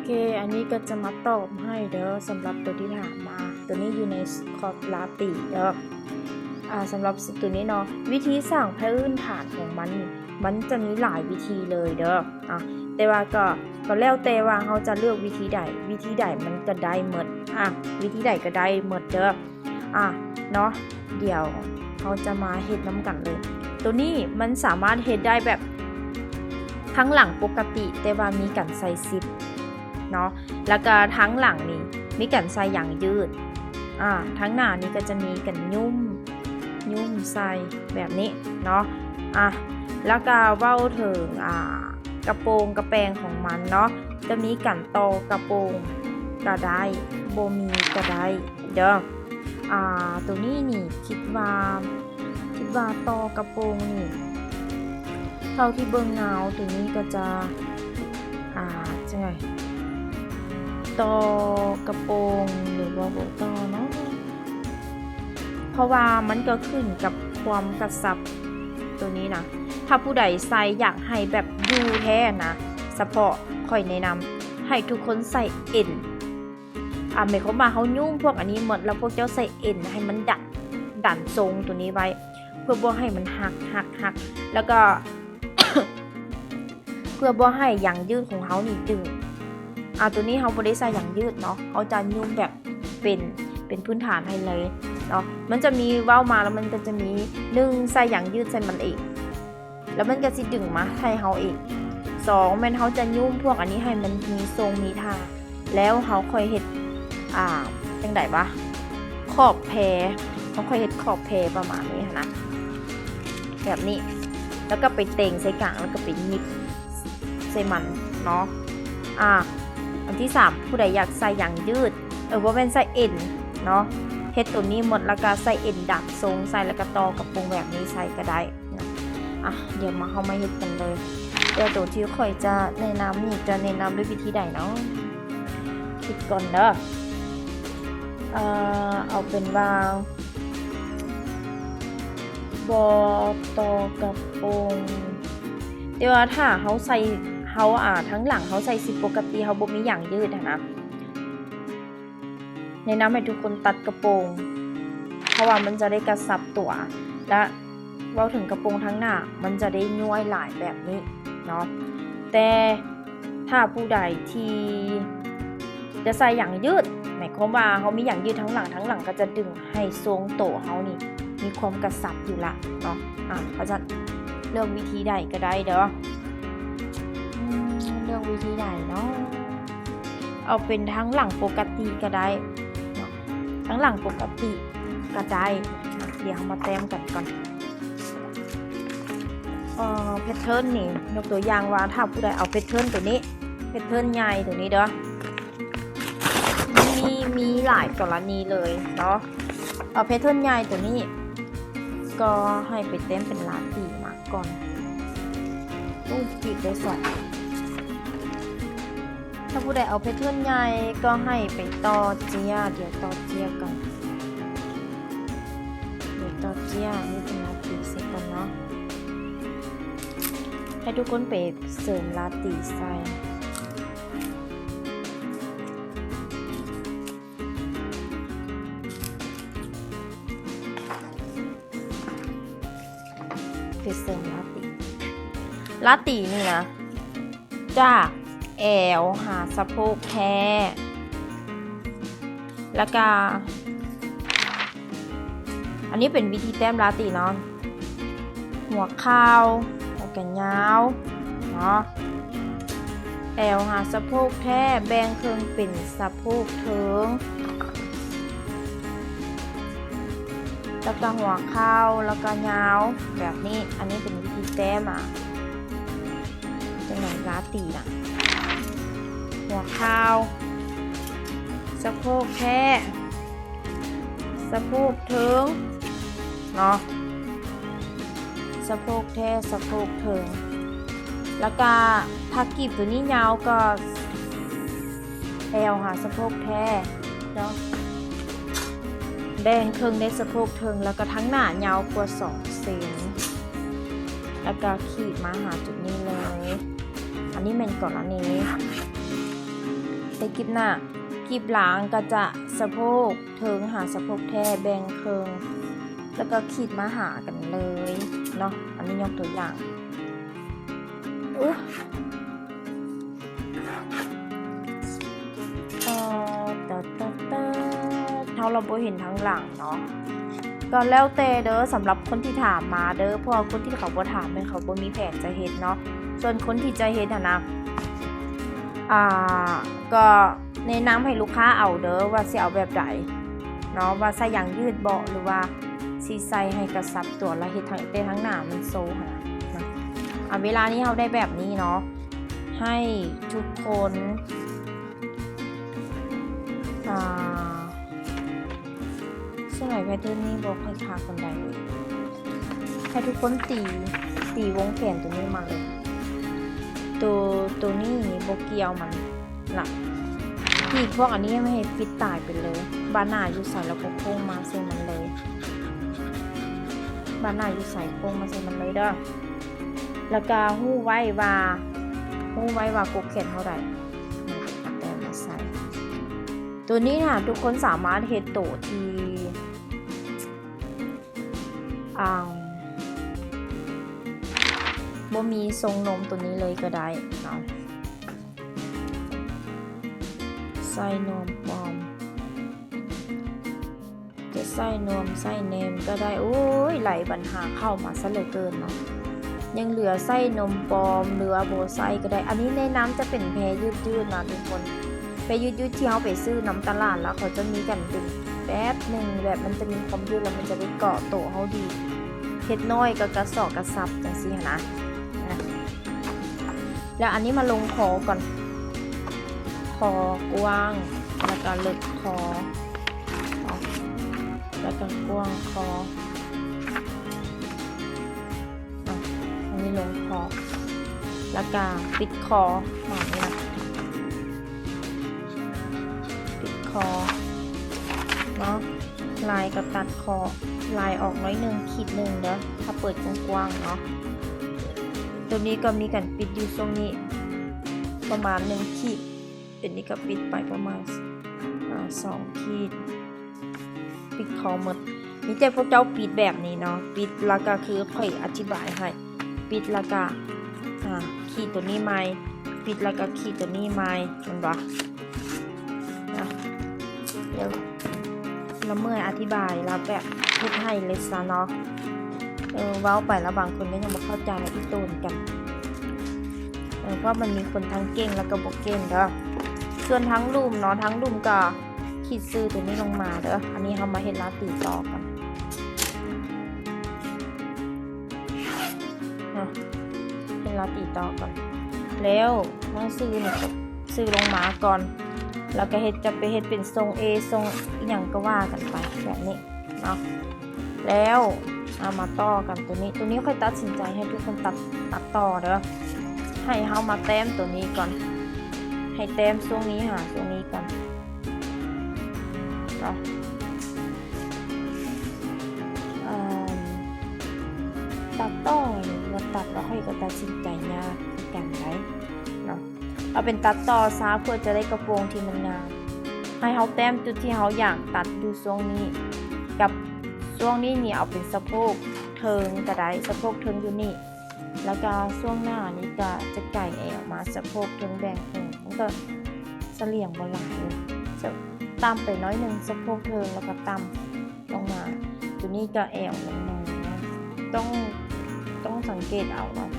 ເຄ ອັນນີ້ກໍຈະມາຕອບໃຫ້ເດີ ສຳລັບໂຕທີ່ຖາມມາ ໂຕນີ້ຢູ່ໃນຄອສລາຕີເດີ. ອາ ສຳລັບໂຕນີ້ເນາະ ວິທີສ້າງພື້ນຖານຂອງມັນ ມັນຈະມີຫຼາຍວິທີເລີຍເດີ. ອາ ແຕ່ວ່າກໍ ກໍແລ້ວແຕ່ວ່າເຮົາຈະເລືອກວິທີໃດ ວິທີໃດມັນກໍໄດ້ໝົດ ອາ ວິທີໃດກໍໄດ້ໝົດເດີ. ອາ ເນາະ ດຽວເຮົາຈະມາເຮັດນຳກັນເລີຍ. ໂຕນີ້ມັນສາມາດເຮັດໄດ້ແບບທາງຫຼັງປົກກະຕິ ແຕ່ວ່າມີການໃສ່ຊິບເນາະ ແລ້ວກໍທາງຫຼັງນີ້ມີການໃສ່ຢາງຢືດ ອາ ທາງໜ້ານີ້ກໍຈະມີການຫຍຸ້ມ ຫຍຸ້ມໃສ່ແບບນີ້ເນາະ. ອາ ແລ້ວກໍເວົ້າເຖິງ ອາ ກະໂປງກະແປງຂອງມັນເນາະ ຈະມີການຕໍ່ກະໂປງກໍໄດ້ ບໍ່ມີກໍໄດ້ເດີ. ອາ ໂຕນີ້ນີ້ຄິດວ່າ ຄິດວ່າຕໍ່ກະໂປງນີ້ ເທົ່າທີ່ເບິ່ງງາວໂຕນີ້ກໍຈະ ອາ ຈັ່ງໃດ ຕໍ່ກະໂປງ ຫຼືວ່າບໍ່ຕໍ່ເນາະ ເພາະວ່າມັນກໍຂຶ້ນກັບຄວາມກະຊັບໂຕນີ້ນະ. ຖ້າຜູ້ໃດໃສ່ຢາກໃຫ້ແບບຢູ່ແທ້ນະ ສະເພາະຂ້ອຍແນະນຳໃຫ້ທຸກຄົນໃສ່ເອັນ ອາ ໝາຍຄວາມວ່າເຮົາຫຍຸ້ມພວກອັນນີ້ໝົດ ແລ້ວພວກເຈົ້າໃສ່ເອັນໃຫ້ມັນດັນ ດັນຊົງໂຕນີ້ໄວ້ ເພື່ອບໍ່ໃຫ້ມັນຫັກ ຫັກ ຫັກ ແລ້ວກໍ ເພື່ອບໍ່ໃຫ້ຢາງຢືດຂອງເຮົານີ້ດຶງ. ອາ ໂຕນີ້ເຮົາບໍ່ໄດ້ໃສ່ຢາງຢືດເນາະ ເຮົາຈະຫຍຸ້ມແບບເປັນ ເປັນພື້ນຖານໃຫ້ເລີຍເນາະ. ມັນຈະມີເວົ້າມາ ແລ້ວມັນກໍຈະມີ ໜຶ່ງ ໃສ່ຢາງຢືດໃສ່ມັນເອງ ແລ້ວມັນກໍຊິດຶງມາໃຫ້ເຮົາເອງ. ສອງ ແມ່ນເຮົາຈະຫຍຸ້ມພວກອັນນີ້ໃຫ້ມັນມີຊົງມີທ່າ ແລ້ວເຮົາຄ່ອຍເຮັດ ອ່າ ຈັ່ງໃດວະ ຂອບແພ ເຮົາຄ່ອຍເຮັດຂອບແພປະມານນີ້ຫັ້ນນະ ແບບນີ້ ແລ້ວກໍໄປເຕັງໃສ່ກາງ ແລ້ວກໍໄປຫຍິບໃສ່ມັນເນາະ. ອ່າ ອັນທີສາມ ຜູ້ໃດຢາກໃສ່ຢາງຢືດ ເອີ ບໍ່ແມ່ນໃສ່ເອັນເນາະ ເຮັດໂຕນີ້ໝົດ ແລ້ວກໍໃສ່ເອັນດັນຊົງໃສ່ ແລ້ວກໍຕໍ່ກະໂປງແບບນີ້ໃສ່ກໍໄດ້. ອ່ະ ດຽວມາ ເຮົາມາເຮັດກັນເລີຍ. ແຕ່ໂຕທີ່ຂ້ອຍຈະແນະນຳນີ້ ຈະແນະນຳດ້ວຍວິທີໃດເນາະ? ຄິດກ່ອນເດີ. ເອີ ເອົາເປັນວ່າ ບໍ່ຕໍ່ກະໂປງ. ແຕ່ວ່າຖ້າເຮົາໃສ່ ເຮົາ ອ່າ ທາງຫຼັງເຮົາໃສ່ຊິບປົກກະຕິ ເຮົາບໍ່ມີຢາງຢືດຫັ້ນນະ. ແນະນຳໃຫ້ທຸກຄົນຕັດກະໂປງ ເພາະວ່າມັນຈະໄດ້ກະຊັບຕົວ ແລະ ເວົ້າເຖິງກະໂປງທາງໜ້າ ມັນຈະໄດ້ຍ້ວຍຫຼາຍແບບນີ້ເນາະ. ແຕ່ຖ້າຜູ້ໃດທີ່ຈະໃສ່ຢາງຢືດ ໝາຍຄວາມວ່າເຮົາມີຢາງຢືດທາງຫຼັງ ທາງຫຼັງກໍຈະດຶງໃຫ້ຊ່ວງໂຕເຮົານີ້ມີຄວາມກະຊັບຢູ່ລະເນາະ. ອາ ເພາະສະນັ້ນເລືອກວິທີໃດກໍໄດ້ເດີ. ອືມ ເລືອກວິທີໃດເນາະ? ເອົາເປັນທາງຫຼັງປົກກະຕິກໍໄດ້ເນາະ ທາງຫຼັງປົກກະຕິກໍໄດ້. ດຽວເຮົາມາແຕ້ມກັນກ່ອນ. ເອີ ແພັດເທີນນີ້ ຍົກຕົວຢ່າງວ່າ ຖ້າຜູ້ໃດເອົາແພັດເທີນໂຕນີ້ ແພັດເທີນໃຫຍ່ໂຕນີ້ເດີ ມີ ມີຫຼາຍກໍລະນີເລີຍເນາະ. ເອົາແພັດເທີນໃຫຍ່ໂຕນີ້ ກໍໃຫ້ໄປແຕ້ມເປັນລາຕີມາກ່ອນ. ໂອ້ ກີບໄດ້ສອງ. ຖ້າຜູ້ໃດເອົາແພັດເທີນໃຫຍ່ກໍໃຫ້ໄປຕໍ່ເຈ້ຍ. ດຽວຕໍ່ເຈ້ຍກ່ອນ ດຽວຕໍ່ເຈ້ຍ ນີ້ເປັນລາຕີໃສ່ກ່ອນເນາະ. ໃຫ້ທຸກຄົນໄປເສີມລາຕີໃສ່. ໄປເສີມລາຕີ ລາຕີນີ້ນະ ຈາກແອວຫາສະໂພກແທ້ ແລ້ວກະ ອັນນີ້ເປັນວິທີແຕ້ມລາຕີເນາະ. ຫົວເຂົ່າ ແລ້ວກະຍາວເນາະ ແອວຫາສະໂພກແທ້ ແບ່ງເຄິ່ງເປັນສະໂພກເທິງ ແລ້ວກະຫົວເຂົ່າ ແລ້ວກະຍາວແບບນີ້. ອັນນີ້ເປັນວິທີແຕ້ມ ອາ ຈັ່ງໃດລາຕີນະ ຫົວເຂົ່າ ສະໂພກແທ້ ສະໂພກເທິງເນາະ ສະໂພກແທ້ ສະໂພກເທິງ. ແລ້ວກະຖ້າກີບໂຕນີ້ຍາວກໍແອວຫາສະໂພກແທ້ເນາະ ແບ່ງເຄິ່ງໄດ້ສະໂພກເທິງ ແລ້ວກະທາງໜ້າຍາວກວ່າສອງເຊັນ ແລ້ວກະຂີດມາຫາຈຸດນີ້ເລີຍ. ອັນນີ້ແມ່ນກໍລະນີ. ໃນກິບໜ້າ ກິບຫຼັງກໍຈະສະໂພກເທິງຫາສະໂພກແທ້ແບ່ງເຄິ່ງ ແລ້ວກໍຂີດມາຫາກັນເລີຍເນາະ. ອັນນີ້ຍົກຕົວຢ່າງ ອຸ ເອີ ຕະ ຕະ ຕະ ເຮົາລະບໍ່ເຫັນທາງຫຼັງເນາະ. ກໍແລ້ວແຕ່ເດີ ສຳລັບຄົນທີ່ຖາມມາເດີ ເພາະວ່າຄົນທີ່ເຂົາບໍ່ຖາມແມ່ນເຂົາບໍ່ມີແຜນຈະເຮັດເນາະ. ສ່ວນຄົນທີ່ຈະເຮັດຫັ້ນນະ ອ່າ ກໍແນະນຳໃຫ້ລູກຄ້າເອົາເດີ ວ່າຊິເອົາແບບໃດເນາະ ວ່າໃສ່ຢາງຍືດເບາະ ຫຼືວ່າຊິໃສ່ໃຫ້ກະຊັບຕົວ ແລ້ວເຮັດໃຫ້ແຕ່ທາງໜ້າມັນໂຊຫັ້ນນະ. ອາ ເວລານີ້ເຮົາໄດ້ແບບນີ້ເນາະ ໃຫ້ທຸກຄົນ ອ່າ ສ່ວນຫຼາຍແພເທີນນີ້ບໍ່ຄ່ອຍຄັກປານໃດເລີຍ. ໃຫ້ທຸກຄົນຕີ ຕີວົງແຂນຕົວນີ້ມາເລີຍ. ໂຕ ໂຕນີ້ນີ້ບໍ່ກ່ຽວມັນລະ. ປີກພວກອັນນີ້ໃຫ້ປິດຕາຍໄປເລີຍ. ບານໜ້າຢູ່ໃສ ແລ້ວກໍໂຄ້ງມາໃສ່ມັນເລີຍ. ບານໜ້າຢູ່ໃສ ໂຄ້ງມາໃສ່ມັນເລີຍເດີ. ແລ້ວກະຮູ້ໄວ້ວ່າ ຮູ້ໄວ້ວ່າກົກແຂນເທົ່າໃດ ແຕ່ມາໃສ່. ໂຕນີ້ນະ ທຸກຄົນສາມາດເຮັດໂຕທີ່ ອ່າ ບໍ່ມີຊົງນົມໂຕນີ້ເລີຍກໍໄດ້ເນາະ. ໃສ່ນົມປອມ ຈະໃສ່ນົມໃສ່ແນມກໍໄດ້. ໂອ້ຍ ຫຼາຍບັນຫາເຂົ້າມາຊະເຫຼືອເກີນເນາະ. ຍັງເຫຼືອໃສ່ນົມປອມ ຫຼືວ່າບໍ່ໃສ່ກໍໄດ້. ອັນນີ້ແນະນຳຈະເປັນແພຍືດໆນະທຸກຄົນ. ແພຍືດໆທີ່ເຮົາໄປຊື້ນຳຕະຫຼາດ ແລ້ວເຂົາຈະມີກັນເປັນແປັດໜຶ່ງ ແບບມັນຈະມີຄວາມຍືດ ແລ້ວມັນຈະໄດ້ເກາະໂຕເຮົາດີ. ເຮັດນ້ອຍກໍກະຊອກກະຊັບຈັ່ງຊີ້ຫັ້ນນະ. ແລ້ວອັນນີ້ມາລົງຄໍກ່ອນ ຄໍກວ້າງ ແລ້ວກໍເລິກຄໍເນາະ ແລ້ວກໍກວ້າງຄໍ. ອະ ອັນນີ້ລົງຄໍ ແລ້ວກໍປິດຄໍ ແບບນີ້ນະ ປິດຄໍເນາະ. ລາຍກໍຕັດຄໍ ລາຍອອກໜ້ອຍໜຶ່ງ ຂີດໜຶ່ງເດີ ຖ້າເປີດກວ້າງໆເນາະ. ໂຕນີ້ກໍມີການປິດຢູ່ຊ່ວງນີ້ປະມານໜຶ່ງຂີດ ໂຕນີ້ກໍປິດໄປປະມານ ອາ ສອງຂີດ ປິດເຂົ້າໝົດ. ມີແຕ່ພວກເຈົ້າປິດແບບນີ້ເນາະ ປິດແລ້ວກໍຄືຂ້ອຍອະທິບາຍໃຫ້ ປິດແລ້ວກໍ ອາ ຂີດໂຕນີ້ໃໝ່ ປິດແລ້ວກໍຂີດໂຕນີ້ໃໝ່ ແມ່ນບໍ່? ນະ ດຽວລະເມື່ອຍອະທິບາຍ ລະແບບເຮັດໃຫ້ເລີຍຊະເນາະ. ເອີ ເວົ້າໄປລະບາງຄົນກໍຍັງບໍ່ເຂົ້າໃຈ ອີ່ໂຕນກັນ ເອີ ເພາະມັນມີຄົນທັງເກັ່ງ ແລ້ວກໍບໍ່ເກັ່ງເດີ. ສ່ວນທາງລຸ່ມເນາະ ທາງລຸ່ມກໍຂີດຊື່ໂຕນີ້ລົງມາເດີ. ອັນນີ້ເຮົາມາເຮັດລາຕີຕໍ່ກັນ ເນາະ ເຮັດລາຕີຕໍ່ກັນ ແລ້ວໜັງສືນີ້ກໍຊື່ລົງມາກ່ອນ ແລ້ວກໍເຮັດ ຈະໄປເຮັດເປັນຊົງເອ ຊົງອີ່ຫຍັງກໍວ່າກັນໄປແບບນີ້ເນາະ. ແລ້ວເອົາມາຕໍ່ກັນໂຕນີ້ ໂຕນີ້ຂ້ອຍຕັດສິນໃຈໃຫ້ທຸກຄົນຕັດ ຕັດຕໍ່ເດີ ໃຫ້ເຮົາມາແຕ້ມໂຕນີ້ກ່ອນ ໃຫ້ແຕ້ມຊ່ວງນີ້ຫາຊ່ວງນີ້ກ່ອນ ເນາະ. ເອີ ຕັດຕໍ່ນີ້ ວ່າຕັດແລ້ວຂ້ອຍກໍຕັດສິນໃຈຍາກຄືກັນໄດ໋ເນາະ. ເອົາເປັນຕັດຕໍ່ຊະ ເພື່ອຈະໄດ້ກະໂປງທີ່ມັນງາມ. ໃຫ້ເຮົາແຕ້ມຈຸດທີ່ເຮົາຢາກຕັດຢູ່ຊ່ວງນີ້ ກັບຊ່ວງນີ້ນີ້ ເອົາເປັນສະໂພກເທິງກໍໄດ້ ສະໂພກເທິງຢູ່ນີ້ ແລ້ວກໍຊ່ວງໜ້ານີ້ກໍຈະໄກ່ແອວມາ ສະໂພກເທິງແບ່ງເທິງ ມັນກໍສະຫຼຽງບໍ່ຫຼາຍ ຕ່ຳໄປໜ້ອຍໜຶ່ງ ສະໂພກເທິງ ແລ້ວກໍຕ່ຳລົງມາ. ໂຕນີ້ກໍແອວລົງມາ ຕ້ອງ ຕ້ອງສັງເກດເອົາເນາະ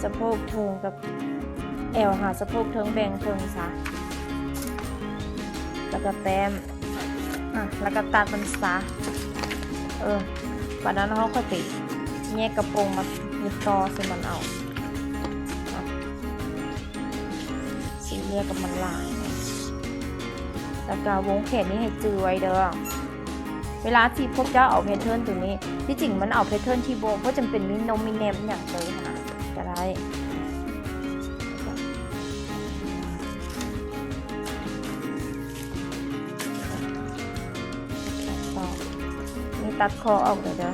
ສະໂພກເທິງກັບແອວຫາສະໂພກເທິງແບ່ງເຄິ່ງຊະ ແລ້ວກໍແຕ້ມ ອະ ແລ້ວກໍຕັດມັນຊະ. ເອີ ບາດນັ້ນເຮົາຄ່ອຍໄປແຍກກະໂປງມາເຮັດຕໍ່ໃສ່ມັນເອົາ ຊິເລືອກກັບມັນຫຼາຍ. ແລ້ວກໍວົງແຂນນີ້ໃຫ້ຈື່ໄວ້ເດີ ເວລາທີ່ພວກເຈົ້າເອົາແພເທີນໂຕນີ້ ທີ່ຈິງມັນເອົາແພເທີນທີ່ບໍ່ ບໍ່ຈຳເປັນມີນົມມີແນມອີ່ຫຍັງເລີຍຫັ້ນນະ ກໍໄດ້. ນີ້ຕັດຄໍອອກເລີຍເດີ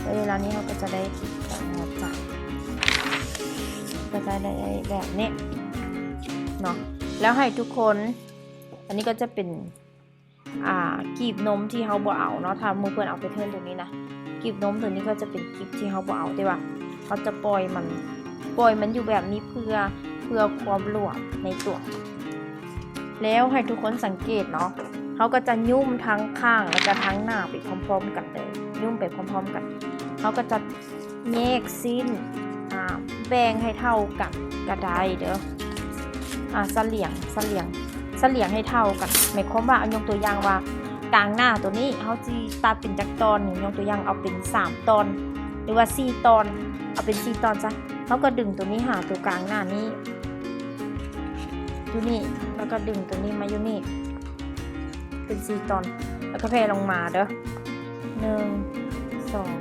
ແລ້ວເວລານີ້ເຮົາກໍຈະໄດ້ ກໍຈະໄດ້ແບບນີ້ ເນາະ. ແລ້ວໃຫ້ທຸກຄົນ ອັນນີ້ກໍຈະເປັນ ອ່າ ກີບນົມທີ່ເຮົາບໍ່ເອົາເນາະ ຖ້າໝູ່ເພື່ອນເອົາແພເທີນຕົວນີ້ນະ ກີບນົມຕົວນີ້ກໍຈະເປັນກີບທີ່ເຮົາບໍ່ເອົາ ແຕ່ວ່າເຮົາຈະປ່ອຍມັນ ປ່ອຍມັນຢູ່ແບບນີ້ເພື່ອ ເພື່ອຄວາມຫຼວມໃນຕົວ. ແລ້ວໃຫ້ທຸກຄົນສັງເກດເນາະ ເຮົາກໍຈະຫຍຸ້ມທັງຂ້າງ ແລ້ວກໍທັງໜ້າໄປພ້ອມໆກັນເລີຍ ຫຍຸ້ມໄປພ້ອມໆກັນ ເຮົາກໍຈະ ແຍກຊິ້ນ ອ່າ ແບ່ງໃຫ້ເທົ່າກັນກໍໄດ້ເດີ້ ອ່າ ສະຫຼຽງ ສະຫຼຽງ ສະຫຼຽງໃຫ້ເທົ່າກັນ ໝາຍຄວາມວ່າ ເອົາ ຍົກຕົວຢ່າງວ່າ ກາງໜ້າຕົວນີ້ເຮົາຊິຕັດເປັນຈັກຕອນນີ້ ຍົກຕົວຢ່າງເອົາເປັນສາມຕອນ ຫຼືວ່າສີ່ຕອນ ເອົາເປັນສີ່ຕອນຊະ ເຮົາກໍດຶງຕົວນີ້ຫາຕົວກາງໜ້ານີ້ ຢູ່ນີ້ ແລ້ວກໍດຶງຕົວນີ້ມາຢູ່ນີ້ ເປັນສີ່ຕອນ ແລ້ວກໍແຜ່ລົງມາເດີ້ ໜຶ່ງ ສອງ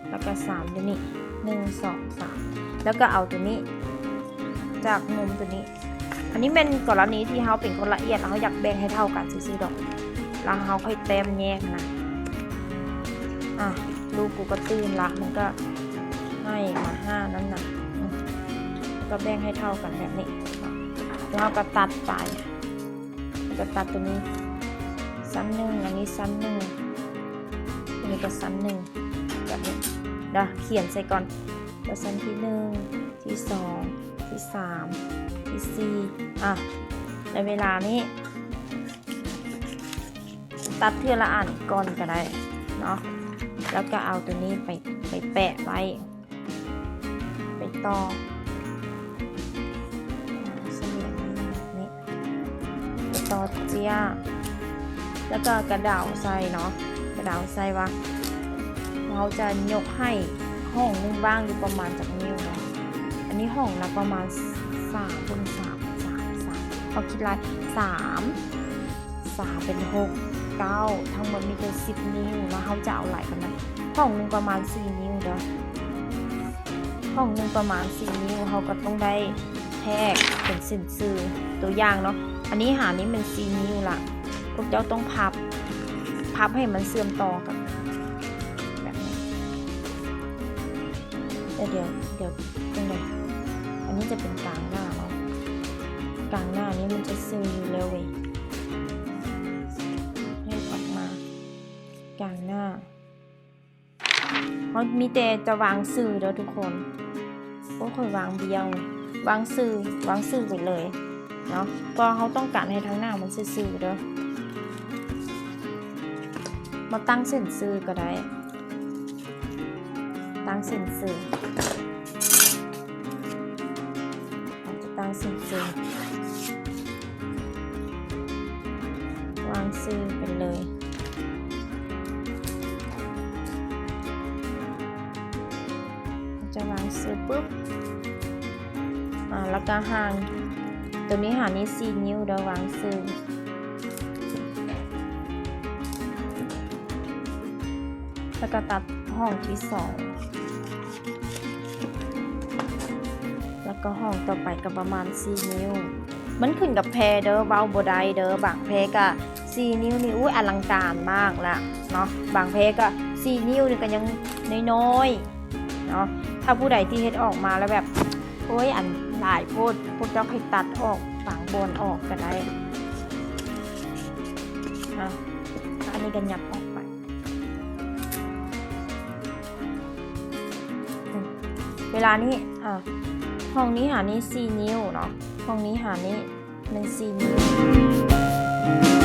ແລ້ວກໍສາມຢູ່ນີ້ ໜຶ່ງ ສອງ ສາມ ແລ້ວກໍເອົາຕົວນີ້ ຈາກມຸມຕົວນີ້ ອັນນີ້ແມ່ນກໍລະນີທີ່ເຮົາເປັນຄົນລະອຽດ ແລ້ວເຮົາຢາກແບ່ງໃຫ້ເທົ່າກັນຊື່ໆດອກ ແລ້ວເຮົາຄ່ອຍແຕ້ມແຍກນະ ອ່ະ ລູກກູກໍຕື່ນລະ ມັນກໍໃຫ້ມາຫ້ານັ້ນນະ ອືມ ກໍແບ່ງໃຫ້ເທົ່າກັນແບບນີ້ ແລ້ວເຮົາກໍຕັດໄປ ແລ້ວກໍຕັດຕົວນີ້ຊັ້ນໜຶ່ງ ອັນນີ້ຊັ້ນໜຶ່ງ ອັນນີ້ກໍຊັ້ນໜຶ່ງ ແບບນີ້ ດຽວຂຽນໃສ່ກ່ອນ ກໍຊັ້ນທີໜຶ່ງ ທີສອງ ທີສາມ ທີສີ່ ອ່ະ ໃນເວລານີ້ ຕັດເທື່ອລະອັນກ່ອນກໍໄດ້ເນາະ ແລ້ວກໍເອົາຕົວນີ້ໄປ ໄປແປະໄວ້ ໄປຕໍ່ ສະຫຼຽງນີ້ ໄປຕໍ່ເຈ້ຍ ແລ້ວກໍກະດາວໃສ່ເນາະ ກະດາວໃສ່ວ່າ ເຮົາຈະຍົກໃຫ້ຫ້ອງໜຶ່ງຫວ່າງຢູ່ປະມານຈັກນິ້ວເນາະ ອັນນີ້ຫ້ອງລະປະມານສາມຄູນສາມ ສາມ ສາມ ເຮົາຄິດລະ ສາມ ສາມເປັນຫົກ ເກົ້າ ທັງໝົດມີແຕ່ສິບນິ້ວ ແລ້ວເຮົາຈະເອົາຫຼາຍປານໃດ? ຫ້ອງໜຶ່ງປະມານສີ່ນິ້ວເດີ້ ຫ້ອງໜຶ່ງປະມານສີ່ນິ້ວ ເຮົາກໍຕ້ອງໄດ້ແທກເປັນເສັ້ນຊື່ ຕົວຢ່າງເນາະ ອັນນີ້ຫານີ້ແມ່ນສີ່ນິ້ວລະ ພວກເຈົ້າຕ້ອງພັບ ພັບໃຫ້ມັນເຊື່ອມຕໍ່ກັນ ແບບນີ້ ແລ້ວດຽວ ດຽວຈັ່ງໃດ ອັນນີ້ຈະເປັນກາງໜ້າເນາະ ກາງໜ້ານີ້ມັນຈະຊື່ຢູ່ແລ້ວເວີຍ ໃຫ້ອອກມາກາງໜ້າ ເຮົາມີແຕ່ຈະວາງຊື່ເດີ້ທຸກຄົນ ໂອ້ ຂ້ອຍວາງບ່ຽວ ວາງຊື່ ວາງຊື່ໄປເລີຍເນາະ ເພາະເຮົາຕ້ອງການໃຫ້ທາງໜ້າມັນຊື່ໆເດີ້ ມາຕັ້ງເສັ້ນຊື່ກໍໄດ້ ຕັ້ງເສັ້ນຊື່ ເຮົາຈະຕັ້ງເສັ້ນຊື່ ວາງຊື່ໄປເລີຍ ເຮົາຈະວາງຊື່ປຶບ ອ່າ ແລ້ວກໍຫ່າງ ຕົວນີ້ຫານີ້ສີ່ນິ້ວເດີ້ ວາງຊື່ ແລ້ວກໍຕັດຫ້ອງທີສອງ ແລ້ວກໍຫ້ອງຕໍ່ໄປກໍປະມານສີ່ນິ້ວ ມັນຂຶ້ນກັບແພເດີ້ ເວົ້າບໍ່ໄດ້ເດີ້ ບາງແພກໍສີ່ນິ້ວນີ້ ອຸ້ຍ ອະລັງການມາກລະເນາະ ບາງແພກໍສີ່ນິ້ວນີ້ກໍຍັງນ້ອຍໆເນາະ ຖ້າຜູ້ໃດທີ່ເຮັດອອກມາແລ້ວແບບ ໂອ້ຍ ອັນຫຼາຍໂພດ ພວກເຈົ້າຄ່ອຍຕັດອອກບາງບ່ອນອອກກໍໄດ້ ອ່ະ ອັນນີ້ກໍຫຍັບອອກໄປ ເວລານີ້ ອ່າ ຫ້ອງນີ້ຫານີ້ສີ່ນິ້ວເນາະ ຫ້ອງນີ້ຫານີ້ແມ່ນສີ່ນິ້ວ